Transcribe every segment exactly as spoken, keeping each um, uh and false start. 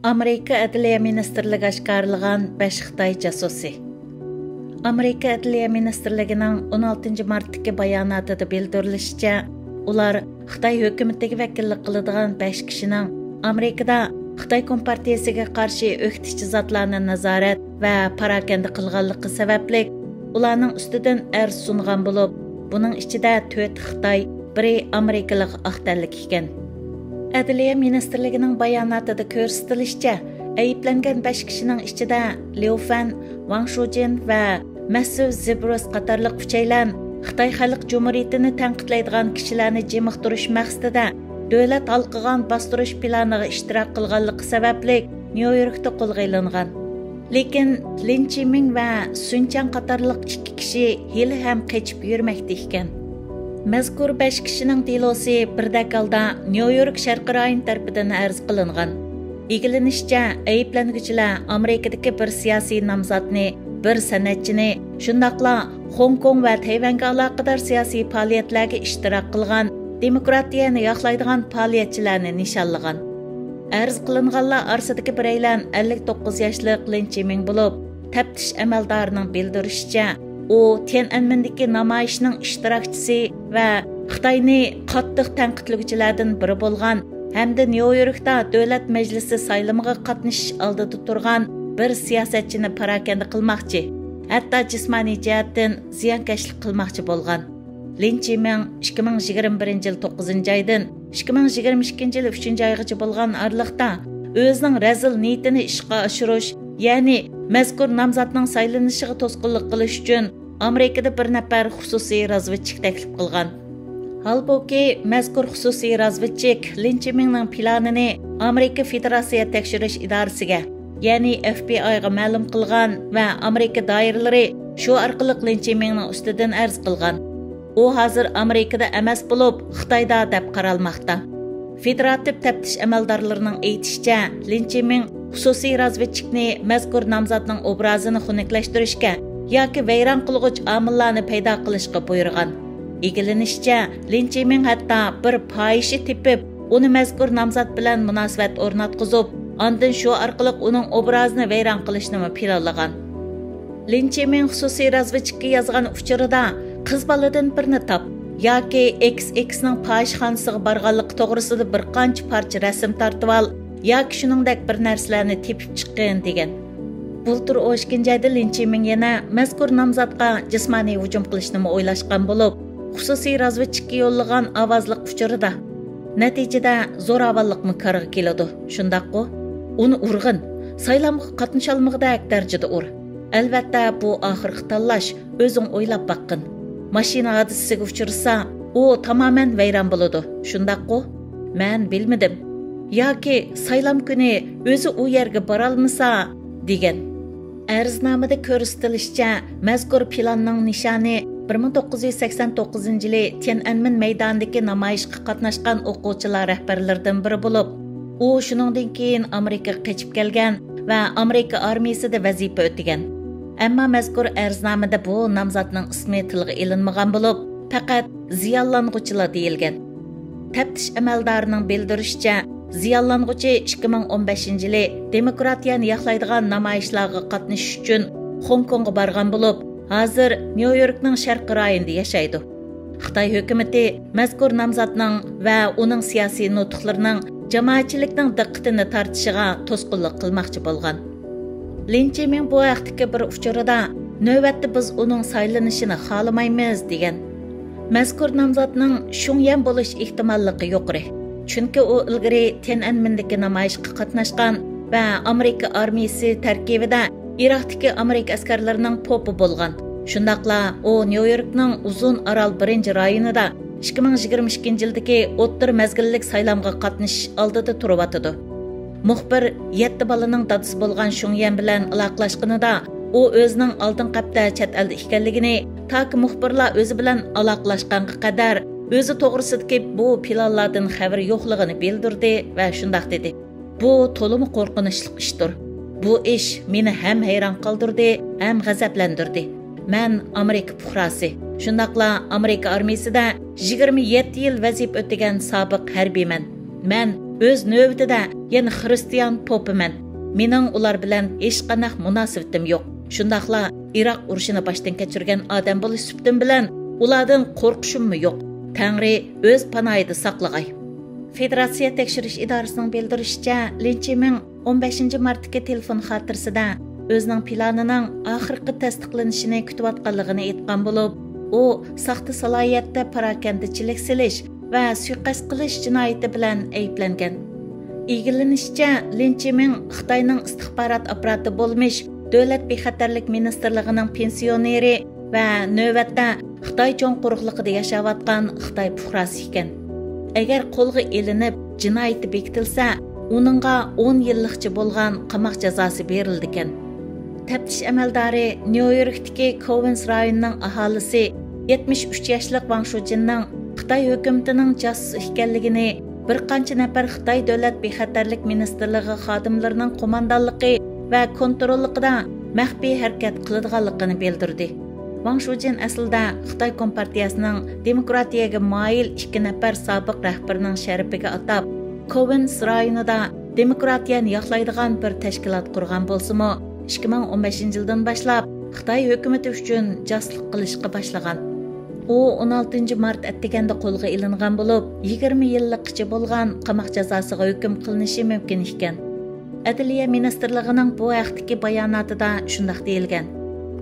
ئامېرىكا ئەدلىيە مىنىستىرلىكى ئاشكارىلىغان بەش خىتاي جاسۇسى. ئامېرىكا ئەدلىيە مىنىستىرلىكىنىڭ ئون ئالتىنچى مارتتىكى باياناتىدا بىلدۈرۈلۈشىچە، ئۇلار خىتاي ھۆكۈمىتىگە ۋەكىللىك قىلىدىغان بەش كىشىنىڭ ئامېرىكىدا خىتاي كومپارتىيىسىگە قارشى ئۆكتىچى زاتلارنى نازارەت ۋە پاراكەندە قىلغانلىقى سەۋەبلىك، ئۇلارنىڭ ئۈستىدىن ئەرز سۇنغان بولۇپ، بۇنىڭ ئىچىدە تۆتى خىتاي، بىرى ئامېرىكىلىق ئاق تەنلىك ئىكەن. ئەدلىيە مىنىستىرلىكىنىڭ باياناتىدا كۆرسىتىلىشىچە، ئەيىبلەنگەن بەش كىشىنىڭ ئىچىدە ليۇ فەن، ۋاڭ شۇجىن ۋە مەسسىۋ زىبروس قاتارلىق ئۈچەيلەن خىتاي خەلق جۇمھۇرىيىتىنى تەنقىدلەيدىغان كىشىلەرنى جىمىقتۇرۇش مەقسىتىدە دۆلەت ھالقىغان باستۇرۇش پىلانىغا ئىشتىراك قىلغانلىقى سەۋەبلىك نيۇ يوركتا قولغا ئېلىنغان. لېكىن لىن چىمىڭ ۋە سۈن چياڭ قاتارلىق ئىككى كىشى ھېلىھەم قېچىپ يۈرمەكتە ئىكەن. مەزكۇر بەش كىشىنىڭ دېلوسى بىردەك ھالدا نيۇ يورك شەرقىي رايون تەرىپىدىن ئەرز قىلىنغان. ئىگىلىنىشىچە، ئەيىبلەنگۈچىلەر ئامېرىكىدىكى بىر سىياسىي نامزاتنى، بىر سەنئەتچىنى، شۇنداقلا خوڭكوڭ ۋە تەيۋەنگە ئالاقىدار سىياسىي پائالىيەتلەرگە ئىشتىراك قىلغان، دېموكراتىيەنى ياقلايدىغان پائالىيەتچىلەرنى نىشانلىغان. ئەرز قىلىنغانلار ئارىسىدىكى بىرەيلەن ئەللىك توققۇز ياشلىق لىن چىمىڭ بولۇپ، تەپتىش ئەمەلدارىنىڭ بىلدۈرۈشىچە، ئۇ تيەنئەنمېندىكى نامايىشنىڭ ئىشتىراكچىسى ۋە خىتاينى قاتتىق تەنقىدلىگۈچىلەردىن بىرى بولغان ھەمدە نيۇ يوركتا دۆلەت مەجلىسى سايلىمىغا قاتنىشىش ئالدىدا تۇرغان بىر سىياسەتچىنى پاراكەندە قىلماقچى، ھەتتا جىسمانىي جەھەتتىن زىيانكەشلىك قىلماقچى بولغان. لىن چىمىڭ ئىككى مىڭ يىگىرمە بىرىنچى يىل توققۇزىنچى ئايدىن ئىككى مىڭ يىگىرمە ئىككىنچى يىل ئۈچىنچى ئايغىچە بولغان ئارىلىقتا ئۆزىنىڭ رەزىل نىيىتىنى ئىشقا ئاشۇرۇش، يەنى مەزكۇر نامزاتنىڭ سايلىنىشىغا توسقۇنلۇق قىلىش ئۈچۈن ئامېرىكىدا بىر نەپەر خۇسۇسىي رازۋېدچىك تەكلىپ قىلغان. ھالبۇكى، مەزكۇر خۇسۇسىي رازۋېدچىك لىن چىمىڭنىڭ پىلانىنى ئامېرىكا فېدېراتسىيە تەكشۈرۈش ئىدارىسىگە، يەنى ئېف بى ئايغا مەلۇم قىلغان ۋە ئامېرىكا دائىرىلىرى شۇ ئارقىلىق لىن چىمىڭنىڭ ئۈستىدىن ئەرز قىلغان. ئۇ ھازىر ئامېرىكىدا ئەمەس بولۇپ، خىتايدا دەپ قارالماقتا. فېدېراتىپ تەپتىش ئەمەلدارلىرىنىڭ ئېيتىشىچە، لىن چىمىڭ خۇسۇسىي رازۋېدچىكنى مەزكۇر نامزاتنىڭ ئوبرازىنى خۇنۈكلەشتۈرۈشكە ياكى ۋەيران قىلغۇچ ئامىللارنى پەيدا قىلىشقا بۇيرۇغان. ئىگىلىنىشىچە، لىن چىمىڭ ھەتتا بىر پاھىشە تېپىپ، ئۇنى مەزكۇر نامزات بىلەن مۇناسىۋەت ئورناتقۇزۇپ، ئاندىن شۇ ئارقىلىق ئۇنىڭ ئوبرازىنى ۋەيران قىلىشنىمۇ پىلانلىغان. لىن چىمىڭ خۇسۇسىي رازۋېدچىككە يازغان ئۇچۇرىدا، «قىز بالىدىن بىرنى تاپ، ياكى ئېكس ئېكسنىڭ پاھىشخانىسىغا بارغانلىقى توغرىسىدا بىر قانچە پارچە رەسىم تارتىۋال، ياكى شۇنىڭدەك بىر نەرسىلەرنى تېپىپ چىققىن» دېگەن. بۇلتۇر ئون ئىككىنچى ئايدا لىن چىمىڭ يەنە مەزكۇر نامزاتقا جىسمانىي ھۇجۇم قىلىشنىمۇ ئويلاشقان بولۇپ، خۇسۇسىي رازۋېدچىككە يوللىغان ئاۋازلىق ئۇچۇرىدا، «نەتىجىدە زوراۋانلىقمۇ كارغا كېلىدۇ، شۇنداققۇ؟ ئۇنى ئۇرغىن، سايلامغا قاتنىشالمىغۇدەك دەرىجىدە ئۇر. ئەلۋەتتە، بۇ ئاخىرقى تاللاش، ئۆزۈڭ ئويلاپ باققىن. ماشىنا ھادىسىسىگە ئۇچرىسا، ئۇ تامامەن ۋەيران بولىدۇ، شۇنداققۇ؟» «مەن بىلمىدىم. ياكى سايلام كۈنى ئۆزى ئۇ يەرگە بارالمىسا؟» دېگەن. ئەرزنامىدە كۆرسىتىلىشىچە، مەزكۇر پىلاننىڭ نىشانى بىر مىڭ توققۇز يۈز سەكسەن توققۇزىنچى يىلى تيەنئەنمېن مەيدانىدىكى نامايىشقا قاتناشقان ئوقۇغۇچىلار رەھبەرلىرىدىن بىرى بولۇپ، ئۇ شۇنىڭدىن كېيىن ئامېرىكىغا قېچىپ كەلگەن ۋە ئامېرىكا ئارمىيىسىدا ۋەزىپە ئۆتىگەن. ئەمما مەزكۇر ئەرزنامىدە بۇ نامزاتنىڭ ئىسمى تىلغا ئېلىنمىغان بولۇپ، پەقەت زىيانلانغۇچىلار دېيىلگەن. تەپتىش ئەمەلدارىنىڭ بىلدۈرۈشىچە، زىيانلانغۇچى ئىككى مىڭ ئون بەشىنچى يىلى دېموكراتىيەنى ياقلايدىغان نامايىشلارغا قاتنىشىش ئۈچۈن خوڭكوڭغا بارغان بولۇپ، ھازىر نيۇ يوركنىڭ شەرقىي رايونىدا ياشايدۇ. خىتاي ھۆكۈمىتى مەزكۇر نامزاتنىڭ ۋە ئۇنىڭ سىياسىي نۇتۇقلىرىنىڭ جامائەتچىلىكنىڭ دىققىتىنى تارتىشىغا توسقۇنلۇق قىلماقچى بولغان. لىن چىمىڭ بۇ ھەقتىكى بىر ئۇچۇرىدا، «نۆۋەتتە بىز ئۇنىڭ سايلىنىشىنى خالىمايمىز» دېگەن. مەزكۇر نامزاتنىڭ شۇڭيەن بولۇش ئېھتىماللىقى يۇقىرى. چۈنكى ئۇ ئىلگىرى تيەنئەنمېندىكى نامايىشقا قاتناشقان ۋە ئامېرىكا ئارمىيىسى تەركىبىدە ئىراقتىكى ئامېرىكا ئەسكەرلىرىنىڭ پوپى بولغان. شۇنداقلا ئۇ نيۇ يوركنىڭ ئۇزۇن ئارال بىرىنچى رايونىدا ئىككى مىڭ يىگىرمە ئىككىنچى يىلدىكى ئوتتۇرا مەزگىللىك سايلامغا قاتنىشىش ئالدىدا تۇرۇۋاتىدۇ. مۇخبىر يەتتە بالىنىڭ دادىسى بولغان شۇڭيەن بىلەن ئالاقىلاشقىنىدا، ئۇ ئۆزىنىڭ ئالدىنقى ھەپتە چەت ئەلدە ئىكەنلىكىنى، تاكى مۇخبىرلار ئۆزى بىلەن ئالاقىلاشقانغا قەدەر ئۆزى توغرىسىدىكى بۇ پىلانلاردىن خەۋىرى يوقلۇقىنى بىلدۈردى ۋە شۇنداق دېدى: «بۇ تولىمۇ قورقۇنچلۇق ئىشتۇر. بۇ ئىش مېنى ھەم ھەيران قالدۇردى، ھەم غەزەپلەندۈردى. مەن ئامېرىكا پۇقراسى، شۇنداقلا ئامېرىكا ئارمىيىسىدە يىگىرمە يەتتە يىل ۋەزىپە ئۆتىگەن سابىق ھەربىيمەن. مەن ئۆز نۆۋىتىدە يەنە خىرىستىيان پوپىمەن. مېنىڭ ئۇلار بىلەن ھېچقانداق مۇناسىۋىتىم يوق. شۇنداقلا ئىراق ئۇرۇشىنى باشتىن كەچۈرگەن ئادەم بولۇش سۈپىتىم بىلەن ئۇلاردىن قورقۇشۇممۇ يوق. تەڭرى ئۆز پاناھىدا ساقلىغاي. فېدېراتسىيە تەكشۈرۈش ئىدارىسىنىڭ بىلدۈرۈشىچە، لىن چىمىڭ ئون بەشىنچى مارتتىكى تېلېفون خاتىرىسىدە ئۆزىنىڭ پىلانىنىڭ ئاخىرقى تەستىقلىنىشىنى كۈتۈۋاتقانلىقىنى ئېيتقان بولۇپ، ئۇ ساختا سالاھىيەتتە پاراكەندىچىلىك سېلىش ۋە سۇيىقەست قىلىش جىنايىتى بىلەن ئەيىبلەنگەن. ئىگىلىنىشىچە، لىن چىمىڭ خىتاينىڭ ئىستىخبارات ئاپپاراتى بولمىش دۆلەت بىخەتەرلىك مىنىستىرلىقىنىڭ پېنسىيونېرى ۋە نۆۋەتتە خىتاي چوڭ قۇرۇقلۇقىدا ياشاۋاتقان خىتاي پۇقراسى ئىكەن. ئەگەر قولغا ئېلىنىپ، جىنايىتى بېكىتىلسە، ئۇنىڭغا ئون يىللىقچە بولغان قاماق جازاسى بېرىلىدىكەن. تەپتىش ئەمەلدارى نيۇ يوركتىكى كوۋېنس رايونىنىڭ ئاھالىسى يەتمىش ئۈچ ياشلىق ۋاڭ شۇجىننىڭ خىتاي ھۆكۈمىتىنىڭ جاسۇسى ئىكەنلىكىنى بىر قانچە نەپەر خىتاي دۆلەت بىخەتەرلىك مىنىستىرلىقى خادىملىرىنىڭ قوماندانلىقى ۋە كونتروللۇقىدا مەخپىي ھەرىكەت قىلىدىغانلىقىنى بىلدۈردى. ۋاڭ شۇجىن ئەسلىدە خىتاي كومپارتىيەسىنىڭ دېموكراتىيەگە مايىل ئىككى نەپەر سابىق رەھبىرىنىڭ شەرىپىگە ئاتاپ، كوۋېنس رايونىدا دېموكراتىيەنى ياقلايدىغان بىر تەشكىلات قۇرغان بولسىمۇ، ئىككى مىڭ ئون بەشىنچى يىلدىن باشلاپ خىتاي ھۆكۈمىتى ئۈچۈن جاسۇسلۇق قىلىشقا باشلىغان. ئۇ ئون ئالتىنچى مارت ئەتىگەندە قولغا ئېلىنغان بولۇپ، يىگىرمە يىللىققىچە بولغان قاماق جازاسىغا ھۆكۈم قىلىنىشى مۇمكىن ئىكەن. ئەدلىيە مىنىستىرلىقىنىڭ بۇ ھەقتىكى باياناتىدا شۇنداق دېيىلگەن: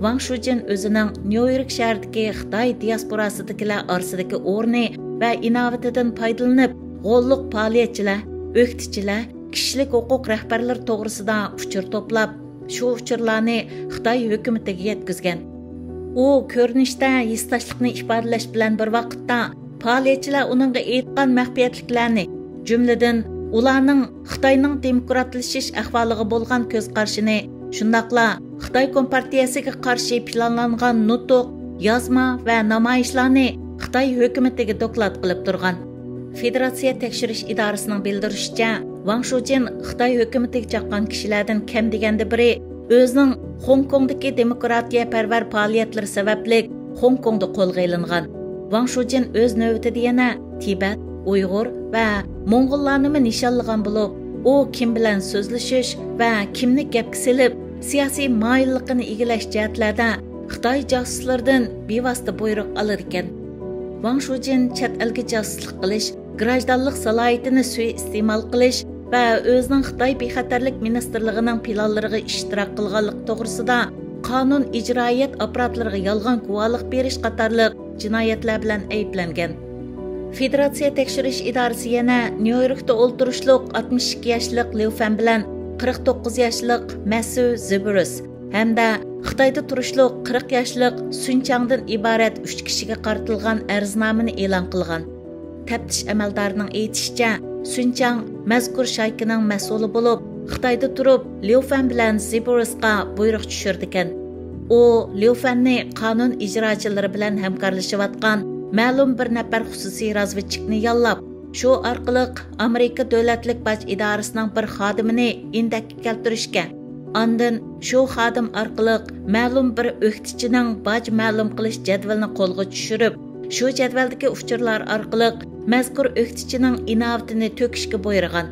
ۋاڭ شۇجىن ئۆزىنىڭ نيۇ يورك شەھىرىدىكى خىتاي دىياسپوراسىدىكىلەر ئارىسىدىكى ئورنى ۋە ئىناۋىتىدىن پايدىلىنىپ، غوللۇق پائالىيەتچىلەر، ئۆكتىچىلەر، كىشىلىك ھوقۇق رەھبەرلىرى توغرىسىدا ئۇچۇر توپلاپ، شۇ ئۇچۇرلارنى خىتاي ھۆكۈمىتىگە يەتكۈزگەن. ئۇ كۆرۈنۈشتە ھېسداشلىقنى ئىپادىلەش بىلەن بىر ۋاقىتتا، پائالىيەتچىلەر ئۇنىڭغا ئېيتقان مەخپىيەتلىكلەرنى، جۈملىدىن ئۇلارنىڭ خىتاينىڭ دېموكراتلىشىش ئەھۋالىغا بولغان كۆز قارىشىنى، شۇنداقلا خىتاي كومپارتىيەسىگە قارشى پىلانلانغان نۇتۇق، يازما ۋە نامايىشلارنى خىتاي ھۆكۈمىتىگە دوكلات قىلىپ تۇرغان. فېدېراتسىيە تەكشۈرۈش ئىدارىسىنىڭ بىلدۈرۈشىچە، ۋاڭ شۇجىن خىتاي ھۆكۈمىتىگە چاققان كىشىلەردىن كەم دېگەندە بىرى ئۆزىنىڭ خوڭكوڭدىكى دېموكراتىيەپەرۋەر پائالىيەتلىرى سەۋەبلىك خوڭكوڭدا قولغا ئېلىنغان. ۋاڭ شۇجىن ئۆز نۆۋىتىدە يەنە تىبەت، ئۇيغۇر ۋە موڭغۇللارنىمۇ نىشانلىغان بولۇپ، ئۇ كىم بىلەن سۆزلىشىش ۋە كىمنى گەپكە سېلىپ، سىياسىي مايىللىقىنى ئىگىلەش جەھەتلەردە خىتاي جاسۇسلىرىدىن بىۋاسىتە بۇيرۇق ئالىدىكەن. ۋاڭ شۇجىن چەت ئەلگە جاسۇسلۇق قىلىش، گىراژدانلىق سالاھىيىتىنى سۇيىئىستېمال قىلىش ۋە ئۆزىنىڭ خىتاي بىخەتەرلىك مىنىستىرلىقىنىڭ پىلانلىرىغا ئىشتىراك قىلغانلىقى توغرىسىدا قانۇن ئىجرائىيەت ئاپپاراتلىرىغا يالغان گۇۋاھلىق بېرىش قاتارلىق جىنايەتلەر بىلەن ئەيىبلەنگەن. فېدېراتسىيە تەكشۈرۈش ئىدارىسى يەنە نيۇ يوركتا ئولتۇرۇشلۇق ئاتمىش ئىككى ياشلىق ليۇ فەن بىلەن قىرىق توققۇز ياشلىق مەسۇ زىبرۇس ھەمدە خىتايدا تۇرۇشلۇق قىرىق ياشلىق سۈن چاڭدىن ئىبارەت ئۈچ كىشىگە قارىتىلغان ئەرزنامىنى ئېلان قىلغان. تەپتىش ئەمەلدارىنىڭ ئېيتىشىچە، سۈن چاڭ مەزكۇر شايكىنىڭ مەسئۇلى بولۇپ، خىتايدا تۇرۇپ ليۇ فەن بىلەن زىبرۇسقا بۇيرۇق چۈشۈرىدىكەن. ئۇ ليۇ فەننى قانۇن ئىجراچىلىرى بىلەن ھەمكارلىشىۋاتقان مەلۇم بىر نەپەر خۇسۇسىي رازۋېدچىكنى ياللاپ، شۇ ئارقىلىق ئامېرىكا دۆلەتلىك باج ئىدارىسىنىڭ بىر خادىمىنى ئىندەككە كەلتۈرۈشكە، ئاندىن شۇ خادىم ئارقىلىق مەلۇم بىر ئۆكتىچىنىڭ باج مەلۇم قىلىش جەدۋىلىنى قولغا چۈشۈرۈپ، شۇ جەدۋەلدىكى ئۇچۇرلار ئارقىلىق مەزكۇر ئۆكتىچىنىڭ ئىناۋىتىنى تۆكۈشكە بۇيرۇغان.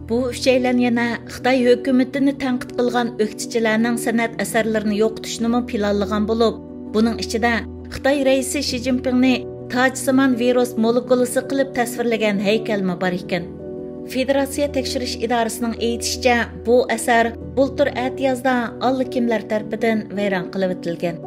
بۇ ئۈچەيلەن يەنە خىتاي ھۆكۈمىتىنى تەنقىد قىلغان ئۆكتىچىلەرنىڭ سەنئەت ئەسەرلىرىنى يوقىتىشنىمۇ پىلانلىغان بولۇپ، بۇنىڭ ئىچىدە خىتاي رەئىسى شى جىنپىڭنى تاجسىمان ۋىرۇس مولېكۇلىسى قىلىپ تەسۋىرلىگەن ھەيكەلمۇ بار ئىكەن. فېدېراتسىيە تەكشۈرۈش ئىدارىسىنىڭ ئېيتىشىچە، بۇ ئەسەر بۇلتۇر ئەتىيازدا ئاللىكىملەر تەرىپىدىن ۋەيران قىلىۋېتىلگەن.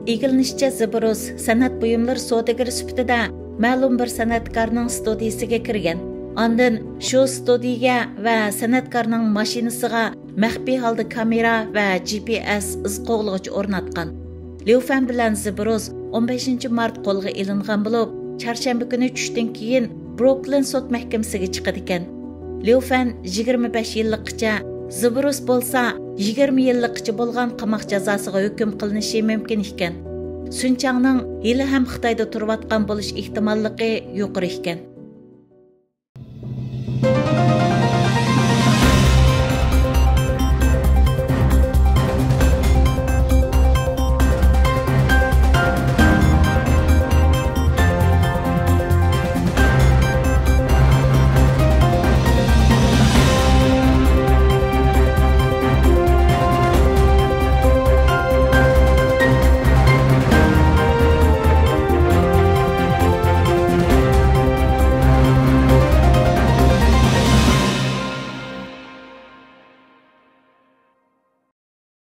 ئىگىلىنىشىچە، زىبرۇس سەنئەت بۇيۇملىرى سودىگىرى سۈپىتىدە مەلۇم بىر سەنئەتكارنىڭ ستۇدىيىسىگە كىرگەن. ئاندىن شۇ ستۇدىيىگە ۋە سەنئەتكارنىڭ ماشىنىسىغا مەخپىي ھالدا كامېرا ۋە جى پى ئېس ئىز قوغلىغۇچى ئورناتقان. ليۇ فەن بىلەن زىبرۇس ئون بەشىنچى مارت قولغا ئېلىنغان بولۇپ، چارشەنبە كۈنى چۈشتىن كېيىن بروكلىن سوت مەھكىمىسىگە چىقىدىكەن. ليۇ فەن يىگىرمە بەش يىللىققىچە، زىبرۇس بولسا يىگىرمە يىللىققىچە بولغان قاماق جازاسىغا ھۆكۈم قىلىنىشى مۇمكىن ئىكەن. سۈن چاڭنىڭ ھېلىھەم خىتايدا تۇرۇۋاتقان بولۇش ئېھتىماللىقى يۇقىرى ئىكەن.